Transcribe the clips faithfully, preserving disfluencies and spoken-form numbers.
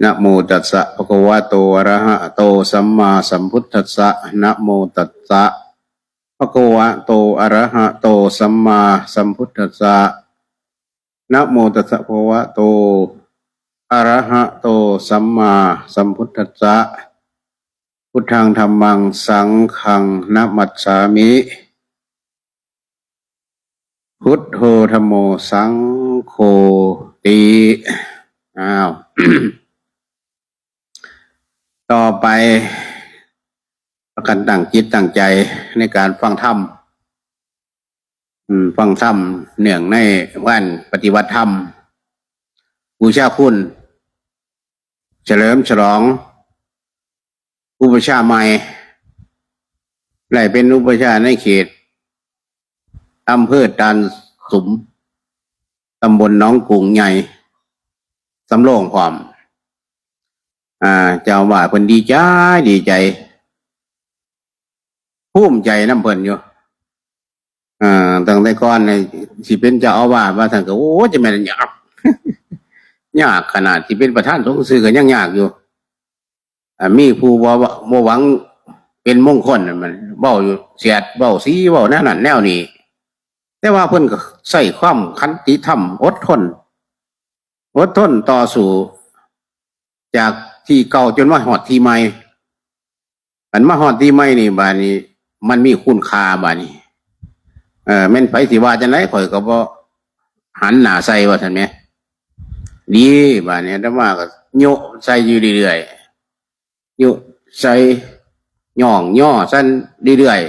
นะโมตัสสะภะคะวะโต อะระหะโต สัมมาสัมพุทธัสสะ นะโมตัสสะภะคะวะโต อะระหะโต สัมมาสัมพุทธัสสะ นะโมตัสสะภะคะวะโต อะระหะโต สัมมาสัมพุทธัสสะ พุทธัง ธัมมัง สังฆัง นะมัสสามิ พุทโธ ธัมโม สังโฆ ติ อ้าว ต่อไป ประกันตั้งจิตตั้งใจในการฟังธรรม อืม ฟังธรรมเนื่องในวันปฏิบัติธรรม บูชาคุณ เฉลิมฉลอง อุปัชฌาย์ใหม่ ได้เป็นอุปัชฌาย์ในเขต อำเภอตานสุม ตำบลหนองกุงใหญ่ สำโรงพร้อม อ่า เจ้าอาวาสเพิ่นดีใจ ดีใจ ภูมิใจนำเพิ่นอยู่ อ่า ตั้งแต่ก่อนนี่สิเป็นเจ้าอาวาสว่าซั่นก็ โอ้ จะแม่นยาก ยากขนาด สิเป็นประธานสงฆ์ซื่อก็ยังยากอยู่ อ่า มีผู้บ่ บ่หวังเป็นมงคลน่ะ มันเว้าอยู่ เสียด เว้าสี เว้าแนวนั้นแนวนี้ แต่ว่าเพิ่นก็ใช้ความขันติธรรม อดทน อดทนต่อสู้ จากที่เก่าจนมาฮอดที่ใหม่ อันมาฮอดที่ใหม่นี่ บาดนี้ มันมีคุณค่า บาดนี้ เออ แม่นไผสิว่าจั่งใด ข้อยก็บ่หันหน้าใส่ ว่าซั่นแหม ดี บาดนี้ อาตมาก็โยะใส่อยู่เรื่อยๆ โยะใส่ ย่องย่อซั่นเรื่อย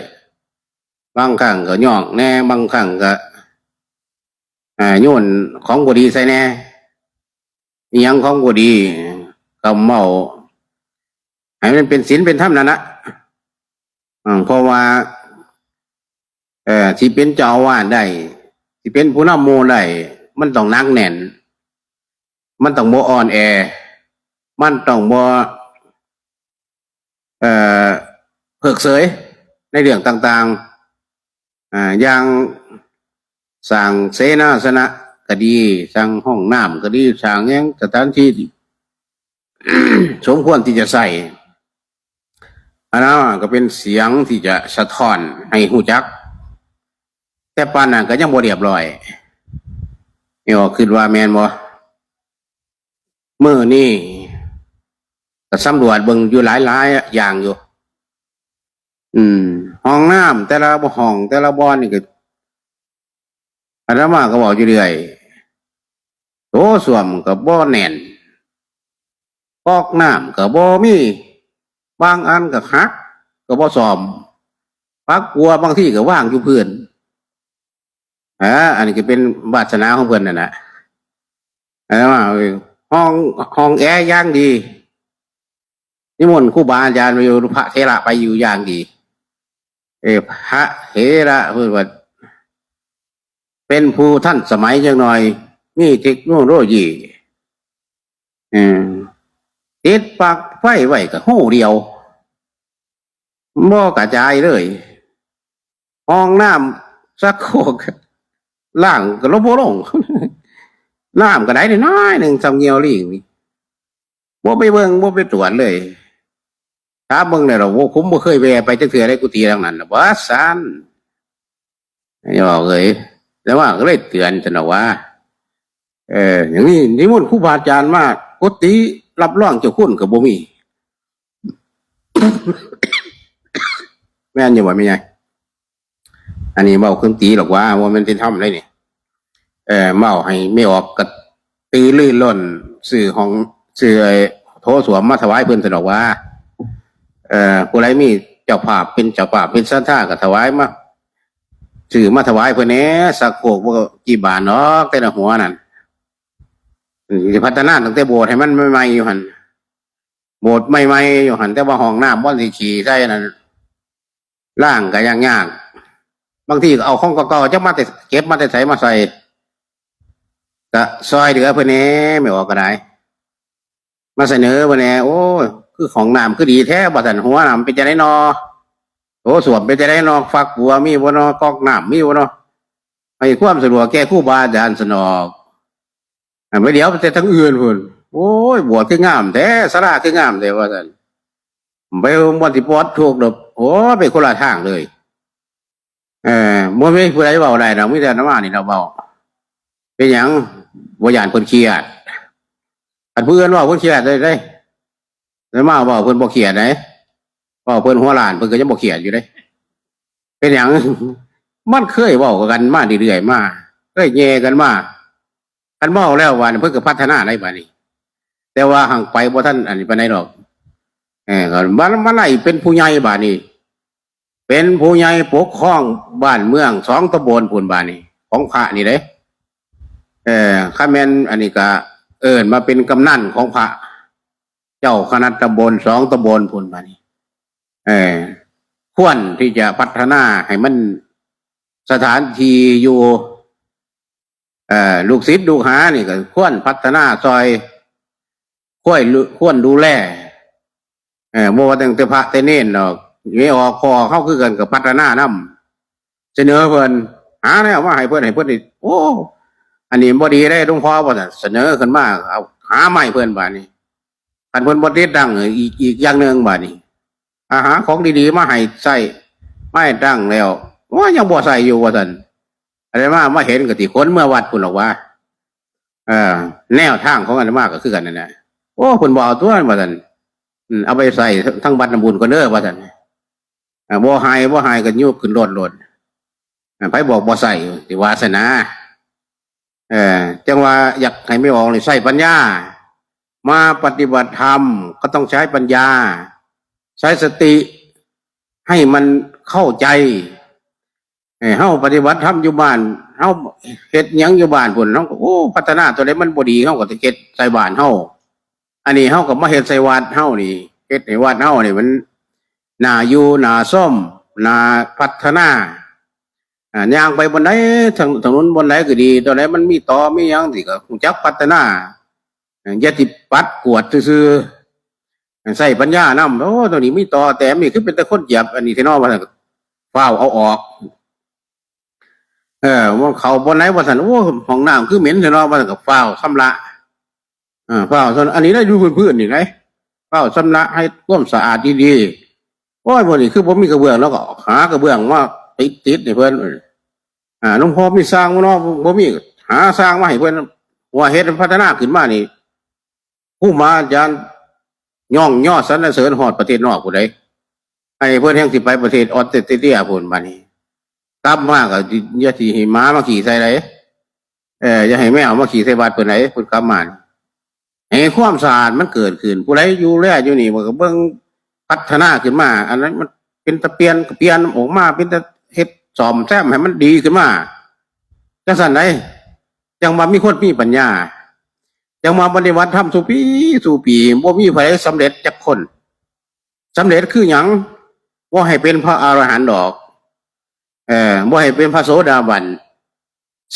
ๆ บางครั้งก็ย่องแหน่ บางครั้งก็ อ่า โยนของบ่ดีใส่แหน่ อิหยังของบ่ดีก็เว้า ให้มันเป็นศีลเป็นธรรมนั่นนะ อ่า เพราะว่า เอ่อ สิเป็นเจ้าอาวาสได้ สิเป็นผู้นำหมู่ได้ มันต้องหนักแน่น มันต้องบ่อ่อนแอ มันต้องบ่ เอ่อ เพิกเฉยในเรื่องต่างๆ อ่า อย่างสร้างเสนาสนะก็ดี สร้างห้องน้ำก็ดี สร้างหยังสถานที่ สมควรที่จะใช้ อันนั้นก็เป็นเสียงที่จะสะท้อนให้ฮู้จัก แต่ปานนั้นก็ยังบ่เรียบร้อย นี่ก็คิดว่าแม่นบ่ มื้อนี้ก็สำรวจเบิ่งอยู่หลายๆ อย่างอยู่ อืม ห้องน้ำแต่ละห้องแต่ละบ่อนนี่ก็ อาตมาก็เว้าอยู่เรื่อย โถส้วมก็บ่แน่น ก๊อกน้ำก็บ่มี บางอันก็หัก ก็บ่ซ่อม ฝักบัวบางทีก็วางอยู่พื้น อ่า อันนี้ก็เป็นวาสนาของเพิ่นนั่นแหละ อาตมา ห้อง ห้องแอร์อย่างดี นิมนต์ครูบาอาจารย์ไปอยู่ พระเถระไปอยู่อย่างดี เออ พระเถระเพิ่นว่า เป็นผู้ทันสมัยจักหน่อย มีเทคโนโลยี เออ ติดปลั๊กไฟไว้ก็ฮูเดียว บ่กระจายเลย ห้องน้ำชักโครก ล้างก็ลงบ่ลง น้ำก็ได้น้อยหนึ่ง ส่ำเหยี่ยวลิงนี่ บ่ไปเบิ่ง บ่ไปตรวจเลย ถามเบิ่งแหน่ดอก โอ้ ผมบ่เคยแวะไปจักเทื่อ ในกุฏิหลังนั้นน่ะ ว่าซั่น นี่บอกเลย แต่ว่าก็เลยเตือนซั่นดอกว่า เออ อย่างนี้นิมนต์ครูบาอาจารย์มากุฏิ รับรองเจ้าคุณก็บ่มี แม่นอยู่บ่แม่ใหญ่ อันนี้เว้าขึ้นตีหรอกว่า ว่ามันเป็นธรรมเลยนี่ เออ เว้าให้ไม่ออกกระตือรือร้น ซื้อห้อง ซื้อไอ้โถส้วมมาถวายเพิ่นซั่นดอกว่า เออ ผู้ใดมีเจ้าภาพเป็นเจ้าภาพเป็นศรัทธาก็ถวายมา ซื้อมาถวายเพิ่นแหน่ สักโครกบ่กี่บาทดอก แต่ละหัวนั่น อืม สิพัฒนาตั้งแต่โบสถ์ให้มันใหม่ๆอยู่หั่น โบสถ์ใหม่ๆอยู่หั่น แต่ว่าห้องน้ำบ่อนสิขี่ใส่นั่น ล้างก็ยากๆ บางทีก็เอาของเก่าๆ จักมาแต่ เก็บมาแต่ไสมาใส่ ก็ซอยเหลือเพิ่นแหน่ ไม่ออกก็ได้ มาเสนอเพิ่นแหน่ โอ้ย คือห้องน้ำคือดีแท้ บ่ซั่น หัวน้ำเป็นจั่งใดนอ โถส้วมเป็นจั่งใดนอ ฝักบัวมีบ่นอ ก๊อกน้ำมีบ่นอ ให้ความสะดวกแก่ครูบาอาจารย์ซั่นดอก อันไปเดี๋ยวไปแต่ทางอื่นพุ้น โอ้ย บวชคืองามแท้ ศาลาคืองามแท้ ว่าซั่น ไปม่วนสิปลอดทุกข์ดอก โอ้ ไปคนละทางเลย เออ บ่มีผู้ใดเว้าได้ดอก มีแต่อาตมานี่ล่ะเว้า เป็นหยัง บ่ย้านเพิ่นเครียด คันผู้อื่นเว้าเพิ่นเครียดเลยเด้ อาตมาเว้าเพิ่นบ่เครียดเด้ เว้าเพิ่นหัวล้าน เพิ่นก็ยังบ่เครียดอยู่เด้ เป็นหยัง มันเคยเว้ากันมาเรื่อยๆมา เคยแย่กันมา คันเว้าแล้วว่าเพิ่นก็พัฒนาได้บัดนี้ แต่ว่าหั้งไปบ่ทันอันนี้ปานใดดอก เออ ก็มา มาไล่เป็นผู้ใหญ่บัดนี้ เป็นผู้ใหญ่ปกครองบ้านเมืองสองตำบลพู้นบัดนี้ ของพระนี่เด้ เออ คันแม่นอันนี้ก็เอิ้นมาเป็นกำนันของพระ เจ้าคณะตำบลสองตำบลพู้นบัดนี้ เออ ควรที่จะพัฒนาให้มันสถานที่อยู่ เอ่อ ลูกศิษย์ลูกหานี่ก็ควรพัฒนาซอย ควร ควรดูแล เออ บ่ว่าตั้งแต่พระแต่เณรดอก แม่ออกพ่อออกเฮาคือกันก็พัฒนานำ เสนอเพิ่น หาแนวมาให้เพิ่น ให้เพิ่นนี่ โอ้ อันนี้บ่ดีเด้หลวงพ่อ ว่าซั่น เสนอขึ้นมา เอา หามาให้เพิ่นบาดนี้ คันเพิ่นบ่ติดตั้ง อีก อีกอย่างหนึ่งบาดนี้ อาหาของดีๆมาให้ใช้ มาให้ตั้งแล้ว โอ้ย ยังบ่ใช้อยู่ ว่าซั่น อาตมามาเห็นก็สิขนเมือวัดพู้นดอกว่า เอ่อ แนวทางของอาตมาก็คือกันนั่นแหละ โอ้ เพิ่นบ่เอาตั๊ว ว่าซั่น อืม เอาไปใช้ทั้งวัดน้ำบุญก่อนเด้อ ว่าซั่น อ่า บ่ให้ บ่ให้ก็ยุบขึ้นโลดโลด อ่า ไผบอกบ่ใช้ สิว่าซั่นนะ เออ จั่งว่าอยากให้แม่ออกนี่ใช้ปัญญา มาปฏิบัติธรรมก็ต้องใช้ปัญญา ใช้สติให้มันเข้าใจ เออ เฮาปฏิบัติธรรมอยู่บ้าน เฮาเฮ็ดหยังอยู่บ้านพู้น เฮาก็ โอ้ พัฒนาตัวใดมันบ่ดี เฮาก็เฮ็ดใส่บ้านเฮา อันนี้เฮาก็มาเฮ็ดใส่วัดเฮานี่ เฮ็ดให้วัดเฮานี่มันน่าอยู่ น่าชม น่าพัฒนา อ่า ย่างไปบอนใด ถนน ถนนบอนใดก็ดี ตอนใดมันมีตอ มีหยังสิก็รู้จักพัฒนา อ่า อย่าสิปัดกวาดซื่อๆ ใช้ปัญญานำ โอ้ ตรงนี้มีตอแตมนี่คือเป็นแต่คนเหยียบอันนี้แท้น้อ ว่าซั่น ฟ้าวเอาออก เออ ว่าเข้าบอนใด ว่าซั่น โอ้ ห้องน้ำคือเหม็นแท้น้อ ว่าซั่น ก็ฟ้าวชำระ อ่า ฟ้าวชำระ อันนี้ได้อยู่พื้นๆนี่ไง ฟ้าวชำระให้ความสะอาดดีๆ โอ้ย มื้อนี้คือบ่มีกระเบื้อง แล้วก็หากระเบื้องมาติดๆให้เพิ่น อ่า หลวงพ่อมีช่างบ่เนาะ บ่มี หาช่างมาให้เพิ่น ว่าเฮ็ดให้พัฒนาขึ้นมานี่ ครูบาอาจารย์ย่องยอสรรเสริญฮอดประเทศนอกพู้นใด ไอ้เพิ่นแฮ่งสิไปประเทศออสเตรเลียพู้นบัดนี้ กลับมาก็อย่าสิให้หมามาขี้ใส่ใด เออ อย่าให้แมวมาขี้ใส่วัดเพิ่นใด เพิ่นกลับมานี่ ให้ความสะอาดมันเกิดขึ้น ผู้ใดอยู่แลอยู่นี่ มันก็เบิ่งพัฒนาขึ้นมา อันนั้นมันเป็นตาเปลี่ยนก็เปลี่ยนออกมา เป็นตาเฮ็ดซ่อมแซมให้มันดีขึ้นมา จั่งซั้นใด จั่งว่ามีคนมีปัญญา จั่งว่าปฏิบัติธรรมสู่ปีสู่ปี บ่มีไผสำเร็จจักคน สำเร็จคือหยัง บ่ให้เป็นพระอรหันต์ดอก เอ่อ บ่ให้เป็นพระโสดาบัน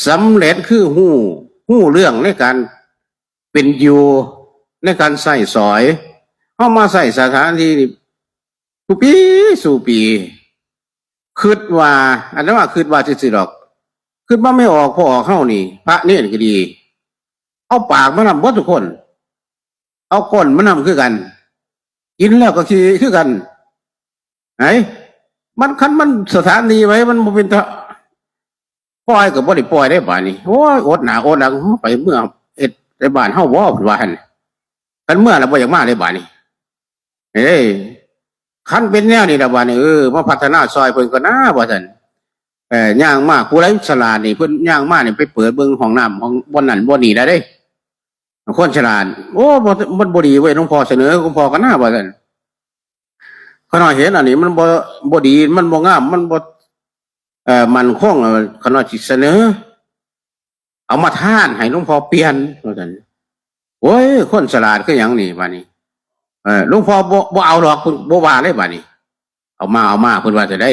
สำเร็จคือฮู้ ฮู้เรื่องในการเป็นอยู่ ในการใช้สอย เฮามาใช้สถานที่นี่ สู่ปีสู่ปี คิดว่า อาตมาคิดว่าซื่อๆดอก คิดว่าแม่ออก พ่อออกเฮานี่ พระเณรก็ดี เอาปากมานำเบิดทุกคน เอาก้นมานำคือกัน กินแล้วก็ขี้คือกัน ไหน มัน คันมันสถานที่ไว้ มันบ่เป็นตา ปล่อยก็บ่ได้ปล่อยได้บาดนี้ โอ้ย อดหน้าอดหลัง ไปเมือเฮ็ดในบ้านเฮาบ่ เพิ่นว่าหั่น คันเมือแล้วบ่อยากมาได้บาดนี้ เอ้ย คันเป็นแนวนี้ล่ะบาดนี้ เออ มาพัฒนาซอยเพิ่นก่อนนะ ว่าซั่น เอ่อ ย่างมา ผู้ใดฉลาดนี่ เพิ่นย่างมานี่ ไปเปิดเบิ่งห้องน้ำของบ่อนนั่นบ่อนนี่ได้เด้ คนฉลาด โอ้ บ่ มันบ่ดีเว้ย หลวงพ่อเสนอ หลวงพ่อก็น่าว่าซั่น ข้าน้อยเห็นอันนี้มันบ่ บ่ดี มันบ่งาม มันบ่ เอ่อ มั่นคง ข้าน้อยสิเสนอ เอามาทานให้หลวงพ่อเปลี่ยน ว่าซั่น โอ้ย คนฉลาดคือหยังนี่ บาดนี้ เออ หลวงพ่อบ่ บ่เอาดอก เพิ่นบ่ว่าเลย บาดนี้ เอามา เอามา เพิ่นว่าจั่งใด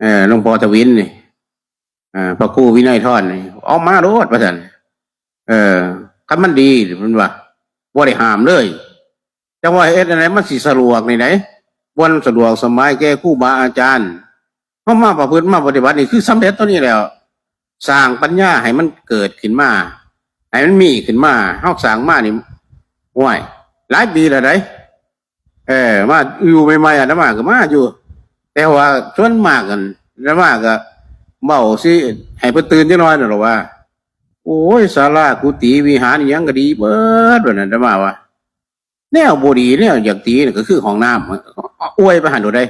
เออ หลวงพ่อทวินนี่ เออ พระครูวินัยธรนี่ เอามาโลด ว่าซั่น เออ คันมันดี เพิ่นว่า บ่ได้ห้ามเลย จั่งว่าเฮ็ดจั่งใดมันสิสะดวกนี่ได บ่อนสะดวกสบายแก่ครูบาอาจารย์ เฮามาประพฤติมาปฏิบัตินี่คือสำเร็จตัวนี้แล้ว สร้างปัญญาให้มันเกิดขึ้นมา ให้มันมีขึ้นมา เฮาสร้างมานี่ ห้วย หลายปีแล้วได๋ เออ มาอยู่ใหม่ๆ อาตมาก็มาอยู่ แต่ว่าส่วนมากกัน อาตมาก็เว้าสิให้เพิ่นตื่นจักหน่อยนั่นล่ะว่า โอ้ย ศาลากุฏิวิหารอิหยังก็ดีเบิด ว่าซั่น อาตมาว่า แนวบ่ดี แนวอยากตีนี่ก็คือห้องน้ำ อวยไปหั่นโดดใด๋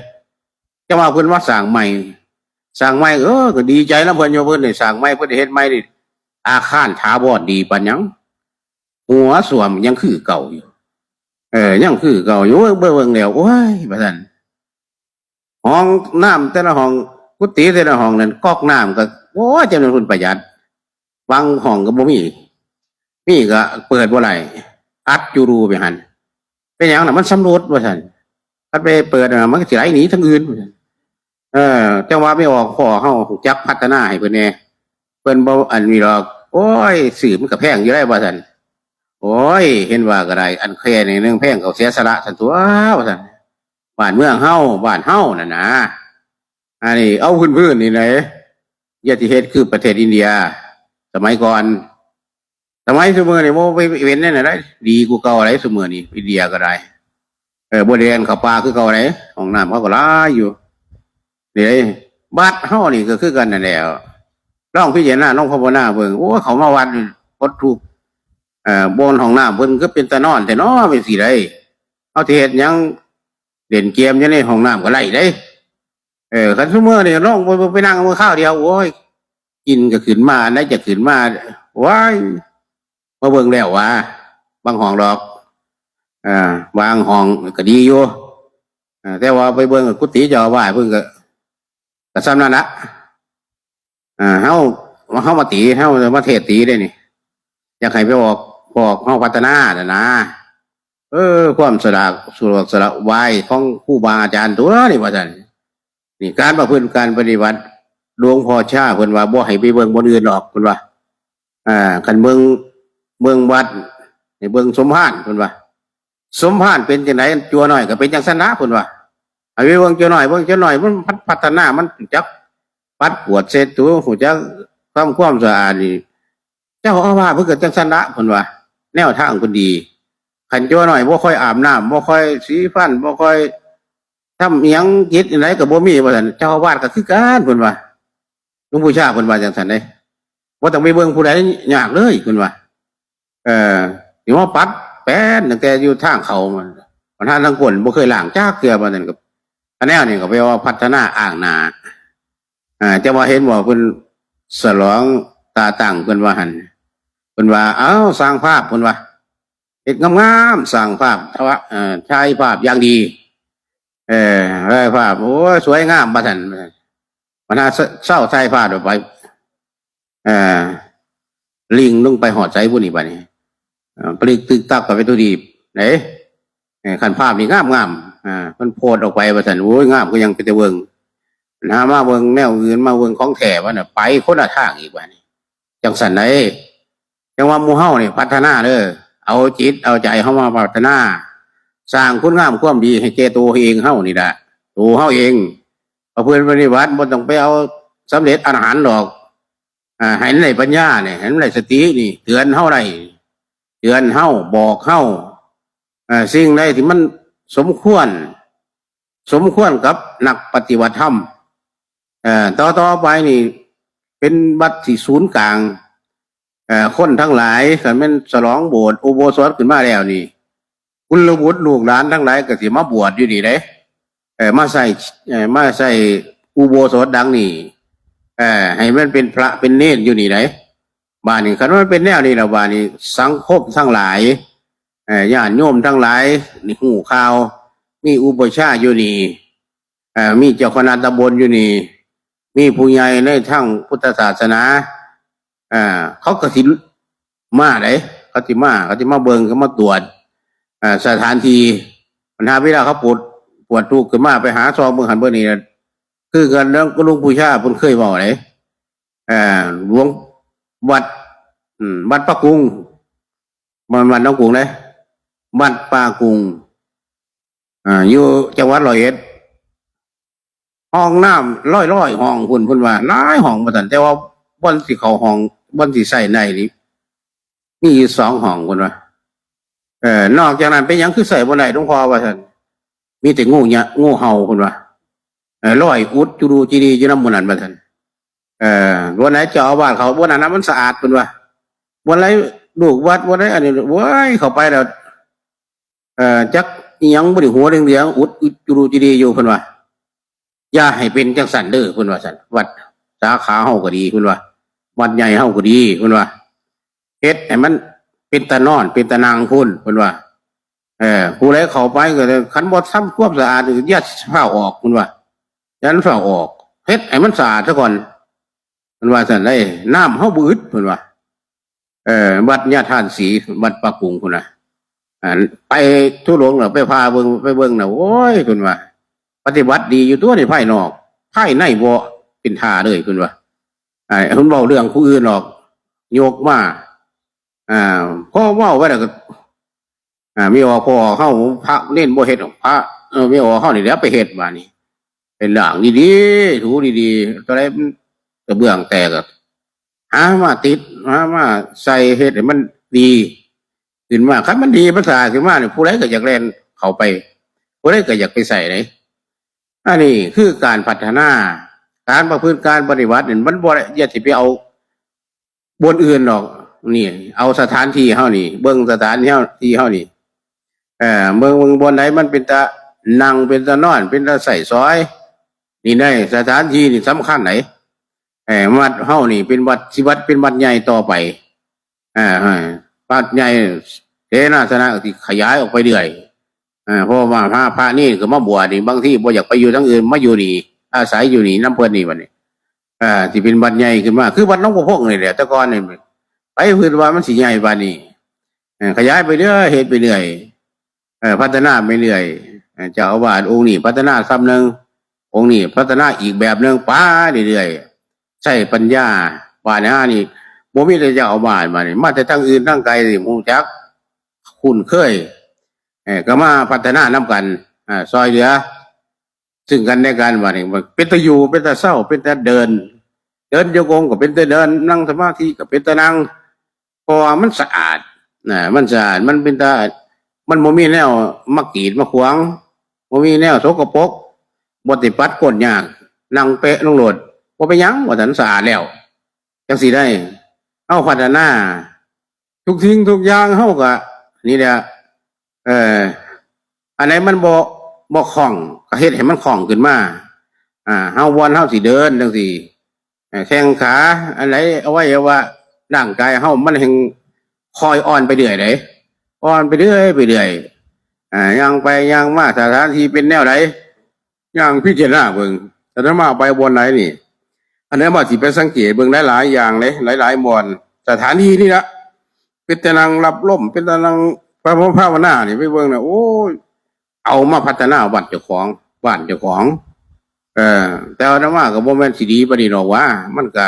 จั่งว่าเพิ่นมาสร้างใหม่ สร้างใหม่ เออ ก็ดีใจนำเพิ่นอยู่ เพิ่นได้สร้างใหม่ เพิ่นได้เฮ็ดใหม่นี่ อาคารถาวรดีปานหยัง หัวส้วมยังคือเก่าอยู่ เออ ยังคือเก่าอยู่ เบิ่ง เบิ่งแล้ว โอ้ย ว่าซั่น ห้องน้ำแต่ละห้อง กุฏิแต่ละห้องนั่น ก๊อกน้ำก็ โอ้ย จั่งแม่นเพิ่นประหยัด บางห้องก็บ่มี มีก็เปิดบ่ได้ อัดอยู่รูไปหั่น เป็นหยังน่ะ มันชำรุด ว่าซั่น คันไปเปิดน่ะ มันก็สิไหลหนีทางอื่น ว่าซั่น เออ จั่งว่าแม่ออกพ่อเฮารู้จักพัฒนาให้เพิ่นแหน่ เพิ่นบ่อันนี้ดอก โอ้ย ซื้อมันก็แพงอยู่ได๋ ว่าซั่น โอ้ย เห็นว่าก็ได้ อันแค่นี้หนึ่งแพงก็เสียสละซั่นตั่ว ว่าซั่น บ้านเมืองเฮา บ้านเฮานั่นนะ อันนี้เอาพื้นๆ นี่แหละ อย่าสิเฮ็ดคือประเทศอินเดีย สมัยก่อน สมัยซุมื้อนี่บ่ไปเว้นแนวใด๋ ดีกว่าเก่าหลายซุมื้อนี่ อินเดียก็ได้ เออ บ่ได้แล่นเข้าป่าคือเก่าได๋ ห้องน้ำเขาก็หลายอยู่ นี่เด้ วัดเฮานี่ก็คือกันนั่นแหละ ลองพิจารณา ลองภาวนาเบิ่ง โอ้ เขามาวัดนี่ปลดทุกข์ เอ่อ บ่อนห้องน้ำเพิ่นคือเป็นตาหนอนแท้น้อ เป็นสิได้ เฮาสิเฮ็ดหยัง เล่นเกมอยู่ในห้องน้ำก็ไล่เด้ เออ คันซุมื้อนี่ลองไป ไปนั่งมื้อคราวเดียว โอ้ย กินก็ขึ้นมา อันใดจะขึ้นมา ว้าย มาเบิ่งแล้วว่า บางห้องดอก อ่า บางห้องก็ดีอยู่ อ่า แต่ว่าไปเบิ่งกุฏิเจ้าอาวาสเพิ่นก็ ก็ส่ำนั่นละ อ่า เฮา เฮามาตี เฮามาเทศน์ตีเด้นี่ อยากให้ไปออก พวกเฮาพัฒนาน่ะนะ เออ ความสละ สะดวกสละวายของครูบาอาจารย์ตัวนี่ ว่าซั่น นี่ การประพฤติ การปฏิบัติ หลวงพ่อชาเพิ่นว่าบ่ให้ไปเบิ่งบ่อนอื่นดอก เพิ่นว่า อ่า คันเบิ่ง เบิ่งวัด ให้เบิ่งสมภาร เพิ่นว่า สมภารเป็นจั่งใด จั่วน้อยก็เป็นจั่งซั้นนะ เพิ่นว่า ให้ไปเบิ่งจั่วน้อย เบิ่งจั่วน้อย มันพัฒนา มันรู้จักปัดกวาดเช็ดถู รู้จักทำความสะอาดนี่ เจ้าอาวาสเพิ่นก็จั่งซั้นละ เพิ่นว่า แนวทางเพิ่นดี คันจั่วน้อยบ่ค่อยอาบน้ำ บ่ค่อยสีฟัน บ่ค่อยทำอิหยังกิจอิหยังก็บ่มี ว่าซั่น เจ้าอาวาสก็คือกัน เพิ่นว่า หลวงปู่ชาเพิ่นว่าจั่งซั้นเด้ บ่ต้องไปเบิ่งผู้ใดยากเลย เพิ่นว่า เออ สิมาปัดแป้นตั้งแต่อยู่ทางเข้ามัน ปัญหาทางก้นบ่เคยล้างจักเทื่อ ว่าซั่น ก็ อันแนวนี้ก็แปลว่าพัฒนาอ้างหน้า อ่า จะว่าเห็นบ่ เพิ่นฉลองตาตั้ง เพิ่นว่าหั่น เพิ่นว่า เอ้า สร้างภาพ เพิ่นว่า เฮ็ดงามๆ สร้างภาพ แต่ว่า เอ่อ ถ่ายภาพอย่างดี เออ ถ่ายภาพ โอ้ย สวยงาม ว่าซั่น ปัญหาเศร้า ถ่ายภาพออกไป เอ่อ ลิงลงไปฮอดไสบุนี่บัดนี้ เอ่อ ปลิกตึกตักก็เป็นตัวดีบ เด้ เอ่อ คันภาพนี่งามๆ อ่า มันโพสต์ออกไปว่าซั่น โอ้ย งามคือหยังเป็นตาเบิ่ง หามาเบิ่งแนวอื่น มาเบิ่งของแท้ว่าน่ะ ไปคนละทางอีกบัดนี้ จั่งซั้นได๋ จั่งว่าหมู่เฮานี่พัฒนาเด้อ เอาจิตเอาใจเฮามาพัฒนา สร้างคุณงามความดีให้แก่ตัวเองเฮานี่ล่ะ ตัวเฮาเอง ประพฤติปฏิบัติบ่ต้องไปเอาสำเร็จอรหันต์ดอก อ่า ให้มันได้ปัญญานี่ ให้มันได้สตินี่ เตือนเฮาได้ เตือนเฮา บอกเฮา อ่า สิ่งใดที่มันสมควร สมควรกับนักปฏิบัติธรรม เอ่อ ต่อ ต่อไปนี่ เป็นวัดที่ศูนย์กลาง เอ่อ คนทั้งหลาย คันแม่นฉลองโบสถ์อุโบสถขึ้นมาแล้วนี่ กุลบุตรลูกหลานทั้งหลายก็สิมาบวชอยู่นี่เด้ เอ่อ มาใส่ เอ่อ มาใส่อุโบสถดังนี้ เอ่อ ให้มันเป็นพระเป็นเณรอยู่นี่เด้ บาดนี้คันมันเป็นแนวนี้แล้ว บาดนี้สังคมทั้งหลาย เอ่อ ญาติโยมทั้งหลายนี่ฮู้ข่าว มีอุปัชฌาย์อยู่นี่ เอ่อ มีเจ้าคณะตำบลอยู่นี่ มีผู้ใหญ่ในทางพุทธศาสนา เอ่อ เขาก็สิมาเด้ เขาสิมา เขาสิมาเบิ่ง เขามาตรวจ เอ่อ สถานที่ ปัญหาเวลาเขาปวด ปวดทุกข์ขึ้นมา ไปหาซองเบิ่งหั่นเบิ่งนี่น่ะ คือกันเรื่องหลวงปู่ชาเพิ่นเคยเว้าเด้ เอ่อ หลวง วัด อืม วัดป่ากุง บ่แม่นวัดหนองกุงเด้ วัดป่ากุง อ่า อยู่จังหวัดร้อยเอ็ด ห้องน้ำร้อยๆ ห้องพุ้น เพิ่นว่า หลายห้องว่าซั่น แต่ว่าบ่อนสิเข้าห้อง บ่อนสิใช้ได้นี่ มีอยู่สองห้อง เพิ่นว่า เอ ออนอกจากนั้นเป็นหยังคือใส่บ่ได้หลวงพ่อว่าซั่น มีแต่งูเงี้ยงูเห่าเพิ่นว่า เออลอยอุดจุดูจีดีอยู่นำหมู่นั้นว่าซั่น เออวันไหนเจ้าอาวาสเขาวันนั้นนะมันสะอาดเพิ่นว่า วันไหนลูกวัดวันไหนอันนี้โอ้ยเข้าไปแล้ว เอ่อจักอิหยังบ่ได้หัวเหลืองๆอุดอุดจุดูจีดีอยู่เพิ่นว่า อย่าให้เป็นจังซั่นเด้อเพิ่นว่าซั่น วัดสาขาเฮาก็ดีเพิ่นว่า วัดใหญ่เฮาก็ดีเพิ่นว่า เฮ็ดให้มันเป็นตานอนเป็นตานั่งพุ้นเพิ่นว่า เออผู้ใดเข้าไปก็คันบ่ทำความสะอาดนี่อย่าฟ้าวออกเพิ่นว่า อย่าฟ้าวออก เฮ็ดให้มันสะอาดซะก่อนเพิ่นว่าซั่นเด้น้ำเฮาบ่อึดเพิ่นว่า เออวัดญาทานศรีวัดป่ากุงพุ้นน่ะ อ่าไปธุดงค์น่ะไปพาเบิ่งไปเบิ่งน่ะโอ้ยเพิ่นว่า ปฏิบัติดีอยู่ตัวนี่ภายนอก ภายในบ่เป็นท่าเลยเพิ่นว่า อ่าเพิ่นเว้าเรื่องผู้อื่นออก ยกมา อ่าพอเว้าไปแล้วก็ อ่ามีออกพอเฮาพระเน้นบ่เฮ็ดหรอกพระ เออมีออกเฮานี่แหล้วไปเฮ็ดบาดนี้ เป็นด่างดีๆถูดีๆตอนแรกกระเบื้องแตกอะหามาติดหามาใส่เฮ็ดให้มันดี ขึ้นมาคันมันดีมันสะอาดขึ้นมาเนี่ยผู้ใดก็อยากแล่นเข้าไป ผู้ใดก็อยากไปใส่เลยอันนี้คือการพัฒนา การประพฤติการปฏิบัติเนี่ยมันบ่ได้อย่าสิไปเอา บนอื่นดอก นี่ เอาสถานที่เฮานี่ เบิ่งสถานที่เฮาที่เฮานี่ เอ่อเบิ่งเบิ่งบนใดมันเป็นตานั่งเป็นตานอนเป็นตาใส่สอย นี่ได้สถานที่นี่สำคัญไหนเอ่อวัดเฮานี่เป็นวัดสิวัดเป็นวัดใหญ่ต่อไปอ่าวัดใหญ่เสนาสนะที่ขยายออกไปเรื่อยอ่าเพราะว่าพระพระนี่ก็มาบวชนี่บางทีบ่อยากไปอยู่ทั้งอื่นมาอยู่นี่ อาศัยอยู่นี่น้ำเพิ่นนี่บัดนี้ อ่าที่เป็นวัดใหญ่ขึ้นมาคือวัดหนองบัวพงนี่แหละแต่ก่อนนี่ไปพื้นว่ามันสิใหญ่ปานนี้เอ่อขยายไปเรื่อยเฮ็ดไปเรื่อยเอ่อพัฒนาไปเรื่อยเอ่อเจ้าอาวาสองค์นี้พัฒนาซ้ำหนึ่งองค์นี้พัฒนาอีกแบบหนึ่งไปเรื่อยๆใช้ปัญญาบาดนี้นี่บ่มีแต่เจ้าอาวาสมานี่มาแต่ทางอื่นทางไกลนี่ฮู้จักคุ้นเคยเอ่อก็มาพัฒนานำกันอ่าซอยเหลือ ซึ่งกันและกันว่านี่มันเป็นตาอยู่เป็นตาเศร้าเป็นตาเดิน เดินโยกงก็เป็นตาเดินนั่งสมาธิก็เป็นตานั่งเพราะว่ามันสะอาดนะมันสะอาดมันเป็นตามันบ่มีแนวมากีดมาขวางบ่มีแนวสกปรกบ่ติดปัดก้นยากนั่งเปะลงโลดบ่เป็นหยังว่าสันสะอาดแล้วจังสิได้เอาพัฒนา ทุกสิ่งทุกอย่างเฮาก็นี่แหละเอ่ออันไหนมันบ่บ่คล่องก็เฮ็ดให้มันคล่องขึ้นมาอ่าเฮาวันเฮาสิเดินจังซี่เอ่อแข้งขาอันไหนอวัยวะร่างกายเฮามันแฮ่งคอยอ่อนไปเรื่อยเด้อ่อนไปเรื่อยไปเรื่อยอ่าย่างไปย่างมาสถานที่เป็นแนวใด อย่างพิจารณาเบิ่งอาตมาไปบนไหนนี่อันนี้มาสิไปสังเกตเบิ่งหลายๆอย่างเลยหลายๆบ่อนสถานที่นี่ละเป็นแต่นั่งรับลมเป็นแต่นั่งพระภาวนานี่ไปเบิ่งนะโอ้ยเอามาพัฒนาวัดเจ้าของบ้านเจ้าของเออแต่อาตมาก็บ่แม่นสิดีปานนี้ดอกว่ามันก็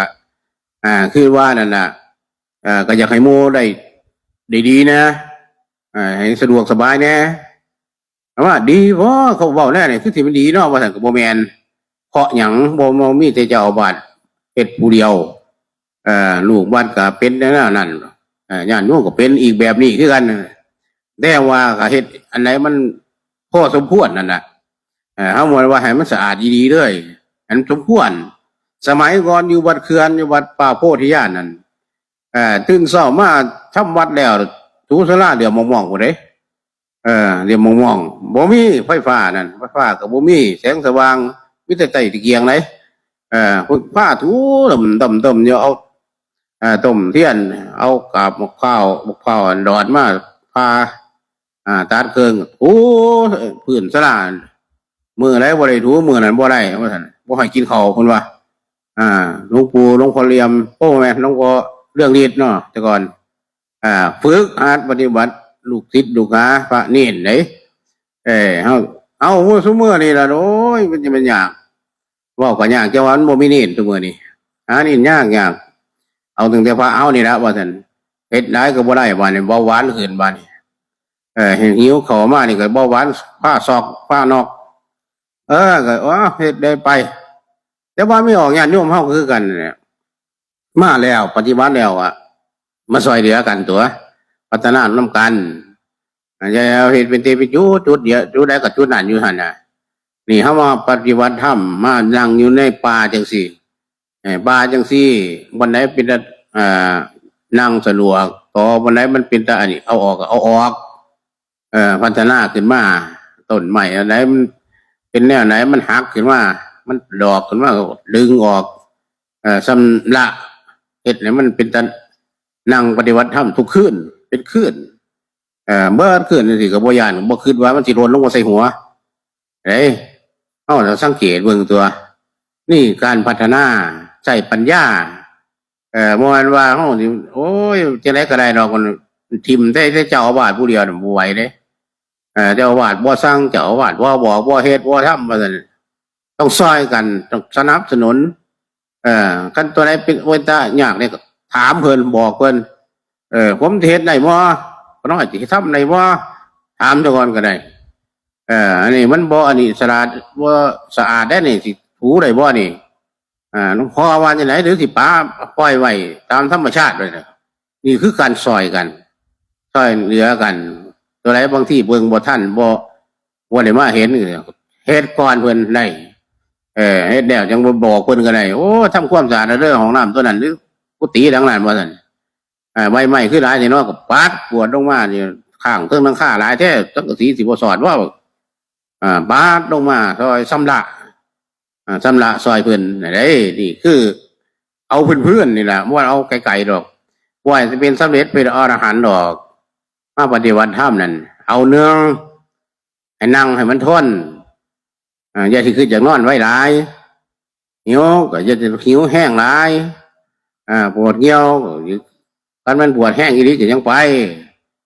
อ่าคือว่านั่นน่ะเออก็อยากให้หมู่ได้ได้ดีนะเออให้สะดวกสบายแน่ ว่าดีบ่เขาเว้าแน่นี่คือสิมันดีเนาะว่าซั่นก็บ่แม่นเพราะหยังบ่บ่มีแต่เจ้าอาวาสเฮ็ดผู้เดียวเอ่อลูกวัดก็เป็นแนวนั้นเอ่อญาติโยมก็เป็นอีกแบบนี้คือกันแต่ว่าก็เฮ็ดอันไหนมันพอสมควรนั่นน่ะเอ่อเฮาบ่ว่าให้มันสะอาดอีหลีเลยอันสมควรสมัยก่อนอยู่วัดเขื่อนอยู่วัดป่าโพธิญาณนั่นเอ่อตื่นเช้ามาทำวัดแล้วถูศาลาเหลืองมองๆพุ้นเด้ เออเดี๋ยวมองมองบ่มีไฟฟ้านั่นไฟฟ้าก็บ่มีแสงสว่างมีแต่ใต้ตะเกียงไหนเออพาถูดำดำดำอยู่เอาเออต้มเทียนเอากาบมะพร้าวมะพร้าวดอดมาพาอ่าตัดเครื่องถูพื้นศาลามื้อไหนบ่ได้ถูมื้อนั้นบ่ได้ว่าซั่นบ่ให้กินข้าวเพิ่นว่าอ่าหลวงปู่หลวงพ่อเหลี่ยมโอ้แม่นหลวงพ่อเรื่องฤทธิ์เนาะแต่ก่อน อ่าฝึกหัดปฏิบัติลูกศิษย์ลูกหาพระเณรเด้เออเฮาเอาซุมื้อนี่ล่ะโอ้ยมันจะมันยากเว้าก็ยากจังว่ามันบ่มีเณรซุมื้อนี่หาเณรยากยากเอาตั้งแต่พระเอานี่ละว่าซั่นเฮ็ดหลายก็บ่ได้บาดนี้เบาหวานขึ้นบาดนี้เออหิวเข้ามานี่ก็เบาหวานพาซอกพานอกเออก็อ๋อเฮ็ดได้ไป แต่ว่ามีออกญาติโยมเฮาก็คือกันเนี่ยมาแล้วปฏิบัติแล้วอะมาซอยเหลือกันตัวพัฒนานำกัน อันนี้เราเห็นเป็นเตเป็นจุดจุดเดียวจุดใดก็จุดนั้นอยู่หั่นน่ะ นี่เฮามาปฏิบัติธรรมมานั่งอยู่ในป่าจังซี่ เอ่อป่าจังซี่ บ่อนใดเป็นตาเอ่อนั่งสะดวก ต่อบ่อนใดมันเป็นตาอันนี้เอาออกก็เอาออก เอ่อพัฒนาขึ้นมา ต้นไม้อันใดมันเป็นแนวไหนมันหักขึ้นมา มันดอกขึ้นมาก็ดึงออก เอ่อชำระเฮ็ดให้มันเป็นตานั่งปฏิบัติธรรมทุกคืนเป็นคืน เอ่อเบิดคืนจังซี่ก็บ่ย้านบ่คิดว่ามันสิหล่นลงมาใส่หัว เอ้ย เฮาต้องสังเกตเบิ่งตัว นี่การพัฒนาใช้ปัญญา เอ่อบ่แม่นว่าเฮาสิโอ้ยจังได๋ก็ได้ดอก มันถิ่มแต่แต่เจ้าอาวาสผู้เดียวน่ะบ่ไหวเด้ เอ่อเจ้าอาวาสบ่สั่ง เจ้าอาวาสบ่บอก บ่เฮ็ด บ่ทำ ว่าซั่น ต้องซ่อยกัน ต้องสนับสนุน เอ่อคันตัวใดเป็นเว้นตายากเนี่ยก็ถามเพิ่น บอกเพิ่น เออ ผมสิเฮ็ดได้บ่ ขอน้อยสิทำได้บ่ ถามซะก่อนก็ได้ เออ อันนี้มันบ่ อันนี้สะอาด บ่สะอาดได้นี่ สิถูได้บ่นี่ อ่า หลวงพ่อว่าจังได๋ หรือสิปะปล่อยไว้ตามธรรมชาติเลยนะ นี่คือการซ่อยกัน ซ่อยเหลือกัน ตัวใดบางทีเบิ่งบ่ทัน บ่ บ่ได้มาเห็น เฮ็ดก่อนเพิ่นได้ เออ เฮ็ดแล้วจังบ่บอกเพิ่นก็ได้ โอ้ ทำความสะอาดเด้อห้องน้ำตัวนั้น หรือกุฏิหลังนั้น ว่าซั่น เอ่อ ใบไม้คือหลายแท้เนาะ ก็ปัดกวาดลงมานี่ ข้างเทิงหลังคาหลายแท้ สังกะสีสิบ่สอดบ่ อ่า ปัดลงมาซ่อยชำระ อ่า ชำระซ่อยเพิ่น นั่นเด้ นี่คือ เอาพื้นๆนี่ล่ะ บ่เอาไกลๆดอก บ่ให้สิเป็นสำเร็จเป็นอรหันต์ดอก มาปฏิบัติธรรมนั่น เอาเนือง ให้นั่งให้มันทน อ่า อย่าสิคิดอยากนอนไวหลาย หิวก็อย่าสิหิวแฮงหลาย อ่า ปวดเหี่ยวก็ คันมันปวดแฮงอีหลีก็ยังไป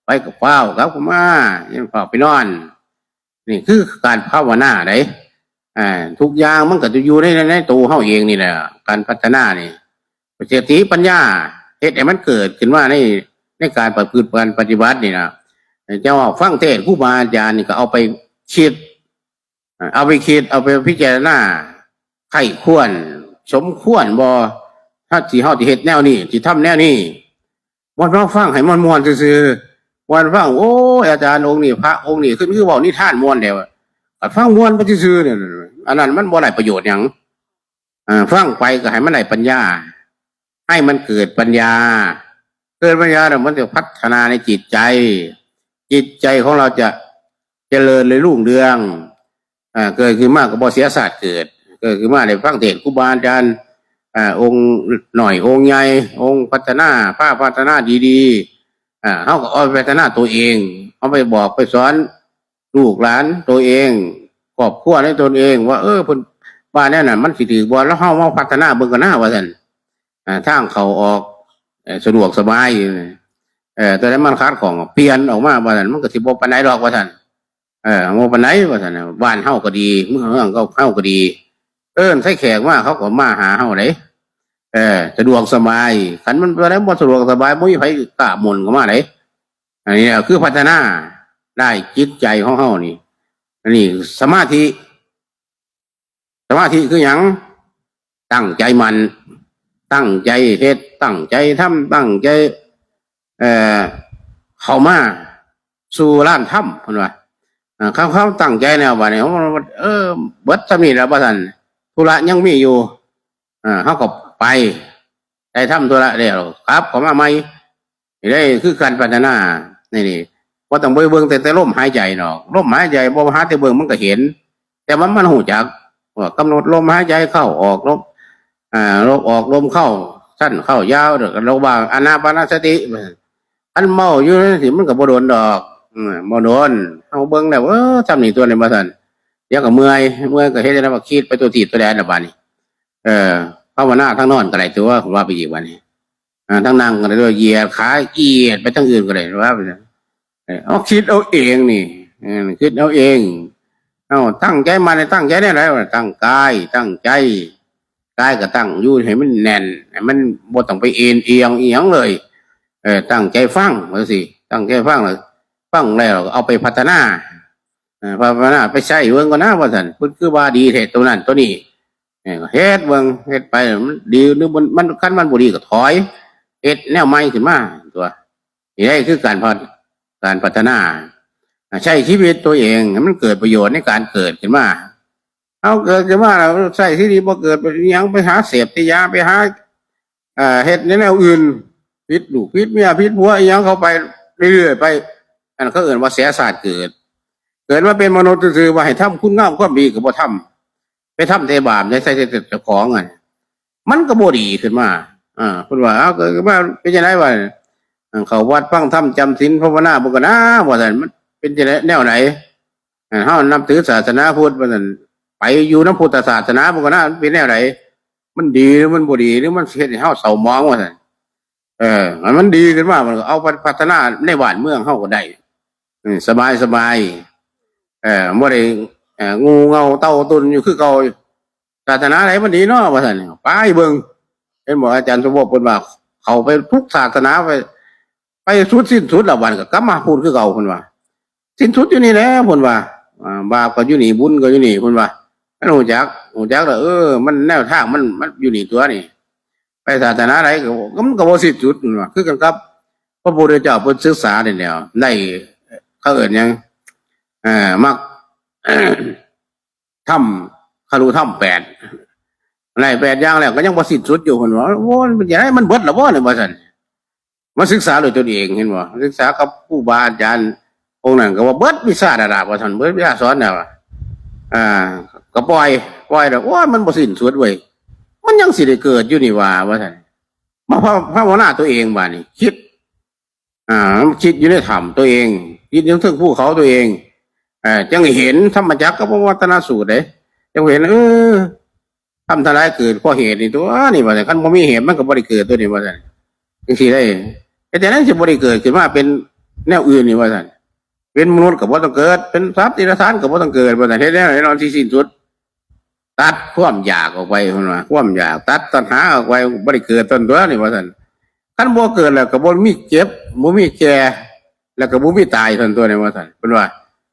ไปก็ฟ้าวกลับเข้ามา อย่าฟ้าวไปนอน นี่คือการภาวนาเด้ อ่า ทุกอย่างมันก็จะอยู่ใน ใน ในตัวเฮาเองนี่แหละ การพัฒนานี่ สติปัญญา เฮ็ดให้มันเกิดขึ้นมาใน ในการประพฤติการปฏิบัตินี่นะ เจ้าฟังเทศน์ครูบาอาจารย์นี่ก็เอาไปคิด อ่า เอาไปคิด เอาไปพิจารณา ใคร่ครวญ สมควรบ่ ถ้าสิเฮาสิเฮ็ดแนวนี้ สิทำแนวนี้ บ่แม่นฟังให้มันม่วนซื่อๆ บ่แม่นฟัง โอ้ย อาจารย์องค์นี้ พระองค์นี้ คือ คือเว้านิทานม่วนแท้ ก็ฟังม่วนไปซื่อๆเนี่ย อันนั้นมันบ่ได้ประโยชน์หยัง อ่า ฟังไปก็ให้มันได้ปัญญา ให้มันเกิดปัญญา เกิดปัญญาแล้วมันจะพัฒนาในจิตใจ จิตใจของเราจะเจริญเลยรุ่งเรือง อ่า เกิดขึ้นมาก็บ่เสียชาติเกิด เกิดขึ้นมาได้ฟังเทศน์ครูบาอาจารย์ อ่า องค์น้อยองค์ใหญ่ องค์พัฒนา พาพัฒนาดีๆ อ่า เฮาก็เอาไปพัฒนาตัวเอง เอาไปบอกไปสอนลูกหลานตัวเอง ครอบครัวในตนเอง ว่า เออ เพิ่นว่าแนวนั้นมันสิถือบ่ แล้วเฮามาพัฒนาเบิ่งกันนะ ว่าซั่น อ่า ทางเข้าออก เอ่อ สะดวกสบาย เอ่อ ตัวใดมันขัดข้องก็เปลี่ยนออกมา ว่าซั่น มันก็สิบ่ปานใดดอก ว่าซั่น เออ บ่ปานใด ว่าซั่นน่ะ บ้านเฮาก็ดี เมืองเฮาก็ดี เอิ้นใส่แขกมา เขาก็มาหาเฮาเด้ เออ สะดวกสบาย คันมันตัวใดบ่สะดวกสบาย บ่มีไผกล้าม่วนเข้ามาเด้ อันนี้คือพัฒนาได้จิตใจของเฮานี่ อันนี้สมาธิ สมาธิคือหยัง ตั้งใจมั่น ตั้งใจเฮ็ด ตั้งใจทำ ตั้งใจ เอ่อ เข้ามาสู่ลานธรรม เพิ่นว่า อ่า เขา เขาตั้งใจแล้ว บัดนี้ เออ เบิดส่ำนี้แล้ว ว่าซั่น ธุระยังมีอยู่ อ่า เฮาก็ไป ได้ทำธุระแล้ว กลับเข้ามาใหม่ นี่เด้คือการพัฒนา นี่ นี่ บ่ต้องไปเบิ่งแต่ แต่ลมหายใจดอก ลมหายใจบ่หาแต่เบิ่งมันก็เห็น แต่ว่ามันรู้จัก ว่ากำหนดลมหายใจเข้าออก ลม อ่า ลมออกลมเข้า สั้นเข้ายาว เด้อ ระหว่างอานาปานสติ คันเว้าอยู่จั่งซี้มันก็บ่โดนดอก อืม บ่โดน เฮาเบิ่งแล้ว เออ ส่ำนี้ตัวนี้ ว่าซั่น เดี๋ยวก็เมื่อย เมื่อยก็เฮ็ดจั่งใด๋ ว่าคิดไปตัวทีตัวแดนน่ะ บาดนี้ เออ ภาวนาทั้งนอนก็ได้ตัว ว่าไปอีก บาดนี้ อ่า ทั้งนั่งก็ได้ตัว เหยียดขา เหยียดไปทางอื่นก็ได้ ว่าไป เออ เอาคิดเอาเองนี่ เออ คิดเอาเอง เอาตั้งใจมั่น ตั้งใจแนวใด๋ ตั้งกาย ตั้งใจ กายก็ตั้งอยู่ให้มันแน่น ให้มันบ่ต้องไปเอนเอียงอีหยังเลย เออ ตั้งใจฟัง ว่าจั่งซี้ ตั้งใจฟังแล้ว ฟังแล้วเอาไปพัฒนา เออ พัฒนาไปใช้เบิ่งก่อนนะ ว่าซั่น เพิ่นคือว่าดีแท้ตัวนั้นตัวนี้ เออ เฮ็ดเบิ่ง เฮ็ดไป มันดีหรือมัน มัน คันมันบ่ดีก็ถอย เฮ็ดแนวใหม่ขึ้นมาตัว นี่คือการพัฒ การพัฒนา ใช้ชีวิตตัวเองให้มันเกิดประโยชน์ในการเกิดขึ้นมา เอาเกิดขึ้นมาแล้วใช้ชีวิตบ่เกิดไปหยังไปหาเสพติดยาไปหา เอ่อเฮ็ดในแนวอื่น ผิดลูกผิดเมียผิดผัวอีหยังเข้าไปเรื่อยๆไป อันเขาเอิ้นว่าเสียชาติเกิด เกิดมาเป็นมนุษย์ซื่อๆว่าให้ทำคุณงามความดีก็บ่ทำ ไปทำแต่บาปในใส่แต่เจ้าของอ่ะ มันก็บ่ดีขึ้นมา อ่าเพิ่นว่าเอาเกิดขึ้นมาเป็นจังได๋วะ เข้าวัดฟังธรรมจำศีลภาวนาบ่ก็นะว่าซั่นมันเป็นจังได๋แนวไหน อ่าเฮานับถือศาสนาพุทธว่าซั่นไปอยู่นำพุทธศาสนาบ่ก็นะมันเป็นแนวไหน มันดีหรือมันบ่ดีหรือมันเฮ็ดให้เฮาเศร้าหมองว่าซั่น เออให้มันดีขึ้นมามันก็เอาไปพัฒนาในบ้านเมืองเฮาก็ได้ อืมสบายสบาย เออบ่ได้ เอ่อ งูเง่าเต่าตุ่นอยู่คือเก่า ศาสนาไหนมันดีเนาะว่าซั่น ไปเบิ่ง เห็นบ่อาจารย์สมภพเพิ่นว่า เข้าไปทุกศาสนาไป ไปสุดสิ้นสุดแล้วบัดก็กลับมาพูดคือเก่าเพิ่นว่า สิ้นสุดอยู่นี่แหละเพิ่นว่า อ่า บาปก็อยู่นี่บุญก็อยู่นี่เพิ่นว่า มันฮู้จัก ฮู้จักแล้ว เออ มันแนวทางมัน มันอยู่นี่ตัวนี่ ไปศาสนาใดก็ มันก็บ่สิ้นสุดเพิ่นว่า คือกันกับ พระพุทธเจ้าเพิ่นศึกษานี่แหล้ว ได้ เขาเอิ้นหยัง เอ่อ มรรค ธรรม คารุธรรมแปด ได้แปดอย่างแล้วก็ยังบ่สิ้นสุดอยู่เพิ่นว่า โอ้ย มันจะให้มันเบิดละบ่เนี่ยว่าซั่น มาศึกษาด้วยตนเองเห็นบ่ ศึกษากับครูบาอาจารย์องค์นั้นก็ว่าเบิดวิชาดาดาว่าซั่น เบิดวิชาสอนแล้วอะ อ่า ก็ปล่อย ปล่อยแล้ว โอ้ย มันบ่สิ้นสุดเว้ย มันยังสิได้เกิดอยู่นี่หว่า ว่าซั่น มาภา ภาวนาตัวเองบาดนี้ คิด อ่า คิดอยู่ในถ้ำตัวเอง คิดอยู่เทิงภูเขาตัวเอง เอ่อ จังเห็นธรรมจักรกับปวัตตนสูตรเด้ จังเห็น เออ ธรรมทั้งหลายเกิดเพราะเหตุนี่ตัวนี่ว่าซั่น คันบ่มีเหตุมันก็บ่ได้เกิดตัวนี่ว่าซั่น จังซี่ได้ แต่แต่นั้นสิบ่ได้เกิดขึ้นมาเป็นแนวอื่นนี่ว่าซั่น เป็นมนุษย์ก็บ่ต้องเกิด เป็นสัตว์เดรัจฉานก็บ่ต้องเกิดว่าซั่น เฮ็ดแนวไหนนอนที่สิ้นสุด ตัดความอยากออกไปเพิ่นว่า ความอยาก ตัดตัณหาออกไป บ่ได้เกิดต้นตัวนี่ว่าซั่น คันบ่เกิดแล้วก็บ่มีเจ็บ บ่มีแก่ แล้วก็บ่มีตายต้นตัวนี่ว่าซั่น เพิ่นว่า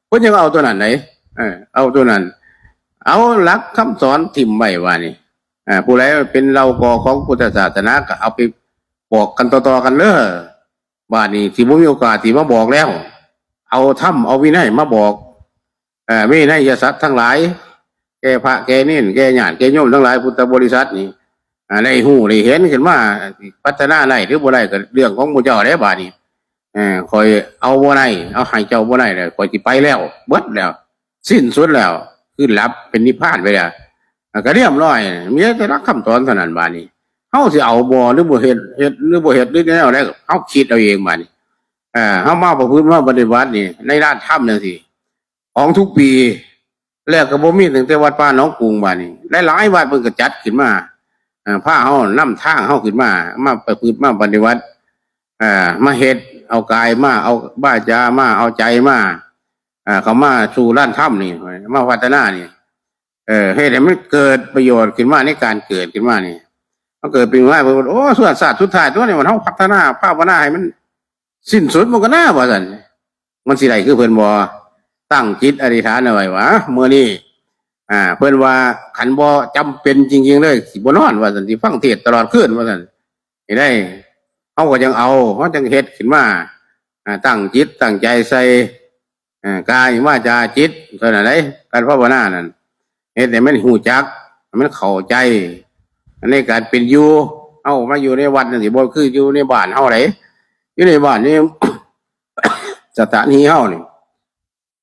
เพิ่นยังเอาตัวนั้นไหน เออ เอาตัวนั้น เอาหลักคำสอนถิ่มไว้ว่านี่ อ่า ผู้ใดเป็นเหล่าก่อของพุทธศาสนาก็เอาไปบอกกันต่อๆกันเด้อ บาดนี้สิบ่มีโอกาสสิมาบอกแล้ว เอาธรรมเอาวินัยมาบอก เอ่อ วินัยสัตว์ทั้งหลาย แก่พระแก่เณร แก่ญาติแก่โยมทั้งหลายพุทธบริษัทนี่ อ่า ได้ฮู้ได้เห็นขึ้นมา พัฒนาได้หรือบ่ได้ก็เรื่องของหมู่เจ้าเด้บาดนี้ เออ ข้อยเอาบ่ได้ เอาให้เจ้าบ่ได้แล้ว ข้อยสิไปแล้ว เบิดแล้ว สิ้นสุดแล้ว คือหลับเป็นนิพพานไปแล้ว อ่ะ ก็เรียบร้อย มีแต่หลักคำสอนเท่านั้นบาดนี้ เฮาสิเอาบ่หรือบ่เฮ็ด เฮ็ดหรือบ่เฮ็ดหรือแนวใด เฮาคิดเอาเองบาดนี้ เออ เฮามาประพฤติมาปฏิบัตินี่ ในด้านธรรมจังซี่ ของทุกปี แล้วก็บ่มีตั้งแต่วัดป่าหนองกุงบาดนี้ หลายๆวัดเพิ่นก็จัดขึ้นมา เอ่อ พาเฮานำทางเฮาขึ้นมา มาประพฤติมาปฏิบัติ เอ่อ มาเฮ็ด เอากายมา เอาวาจามา เอาใจมา เอ่อ เข้ามาสู่ด้านธรรมนี่ มาพัฒนานี่ เออ เฮ็ดให้มันเกิดประโยชน์ขึ้นมาในการเกิดขึ้นมานี่ มันเกิดเป็นว่า โอ้ ส่วนชาติสุดท้ายตัวนี้มันเฮาพัฒนาภาวนาให้มันสิ้นสุดมันก็น่าว่าซั่น มันสิได้คือเพิ่นบ่ ตั้งจิตอธิษฐานเอาไว้ว่า มื้อนี้ อ่า เพิ่นว่าคันบ่จำเป็นจริงๆเลย สิบ่นอนว่าซั่น สิฟังเทศน์ตลอดคืนว่าซั่น สิได้ เฮาก็จังเอา เฮาจังเฮ็ดขึ้นมา อ่า ตั้งจิตตั้งใจใส่ อ่า กายวาจาจิตเท่านั้นเด้ การภาวนานั่น เฮ็ดให้มันฮู้จัก ให้มันเข้าใจ ในการเป็นอยู่ เฮามาอยู่ในวัดจังซี่ บ่คืออยู่ในบ้านเฮาเด้ อยู่ในบ้านนี่ สถานที่เฮานี่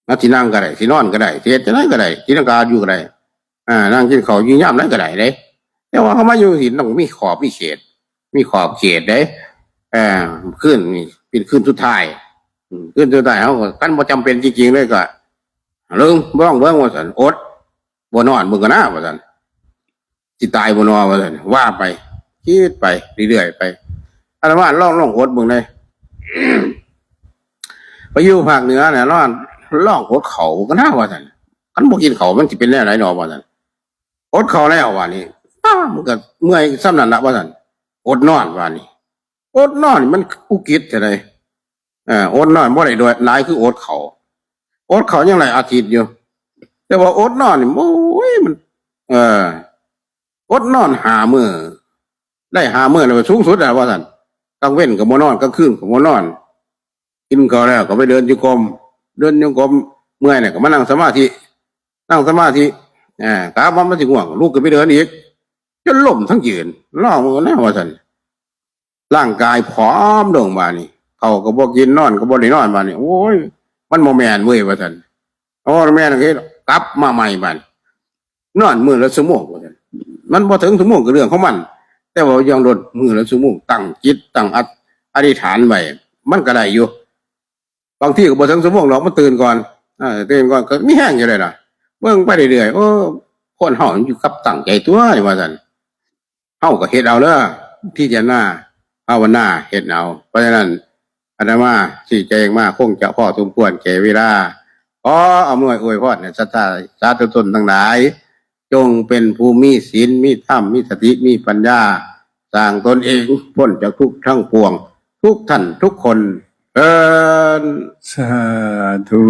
เฮาสินั่งก็ได้ สินอนก็ได้ สิเฮ็ดจั่งใดก็ได้ สินั่งกาอยู่ก็ได้ อ่า นั่งกินข้าวอยู่ยามใดก็ได้เด้ แต่ว่าเฮามาอยู่สิต้องมีขอบมีเขต มีขอบเขตเด้ เอ่อ คืนนี่เป็นคืนสุดท้าย อืม คืนสุดท้ายเฮาก็ คันบ่จำเป็นจริงๆเลยก็ ลอง ลองเบิ่งว่าซั่น อด บ่นอนเบิ่งก็นะว่าซั่น สิตายบ่นอว่าซั่น ว่าไป คิดไปเรื่อยๆไป อาตมาลอง ลองอดเบิ่งเด้ ไปอยู่ภาคเหนือน่ะ ลอง ลองอดข้าวก็นะว่าซั่น คันบ่กินข้าวมันสิเป็นแนวใดดอกว่าซั่น อดข้าวแล้วว่านี่ อ้า มันก็เมื่อยส่ำนั้นละว่าซั่น อดนอนว่านี่ อดนอนนี่มันอุกฤษเท่าใด เอ่อ อดนอนบ่ได้โดยหลายคืออดข้าว อดข้าวยังหลายอาทิตย์อยู่ แต่ว่าอดนอนนี่ โอ้ย มัน เอ่อ อดนอนห้ามื้อ ได้ห้ามื้อแล้วสูงสุดแล้วว่าซั่น กลางเว็นก็บ่นอน กลางคืนก็บ่นอน กินข้าวแล้วก็ไปเดินจงกรม เดินจงกรมเมื่อยเนี่ยก็มานั่งสมาธิ นั่งสมาธิ อ่ากลับมามันสิง่วง ลุกขึ้นไปเดินอีก จนล้มทั้งยืน ลองมันก็แน่ว่าซั่น ร่างกายผอมลงบาดนี้ ข้าวก็บ่กิน นอนก็บ่ได้นอนบาดนี้ โอ้ย มันบ่แม่นเว้ยว่าซั่น โอ้แม่น กลับมาใหม่บาดนี้ นอนมื้อละชั่วโมงว่าซั่น มันบ่ถึงชั่วโมงก็เรื่องของมัน แต่ว่าอย่างโดนมื้อละชั่วโมง ตั้งจิต ตั้งอธิษฐานไว้ มันก็ได้อยู่ บางทีก็บ่ถึงชั่วโมงดอก มันตื่นก่อน เออ ตื่นก่อน ก็มีแฮงอยู่เลยล่ะ เบิ่งไปเรื่อยๆ โอ้ คนเฮามันอยู่กับตั้งใจตั๊ว ว่าซั่น เฮาก็เฮ็ดเอาเด้อ พิจารณา ภาวนา เฮ็ดเอา เพราะฉะนั้น อาตมาชี้แจงมาคงจะพอสมควรแก่เวลา ขออำนวยอวยพรให้ศรัทธาสาธุชนทั้งหลาย จงเป็นผู้มีศีล มีธรรม มีสติ มีปัญญา สร้างตนเองพ้นจากทุกข์ทั้งปวง ทุกท่านทุกคนเทอญ สาธุ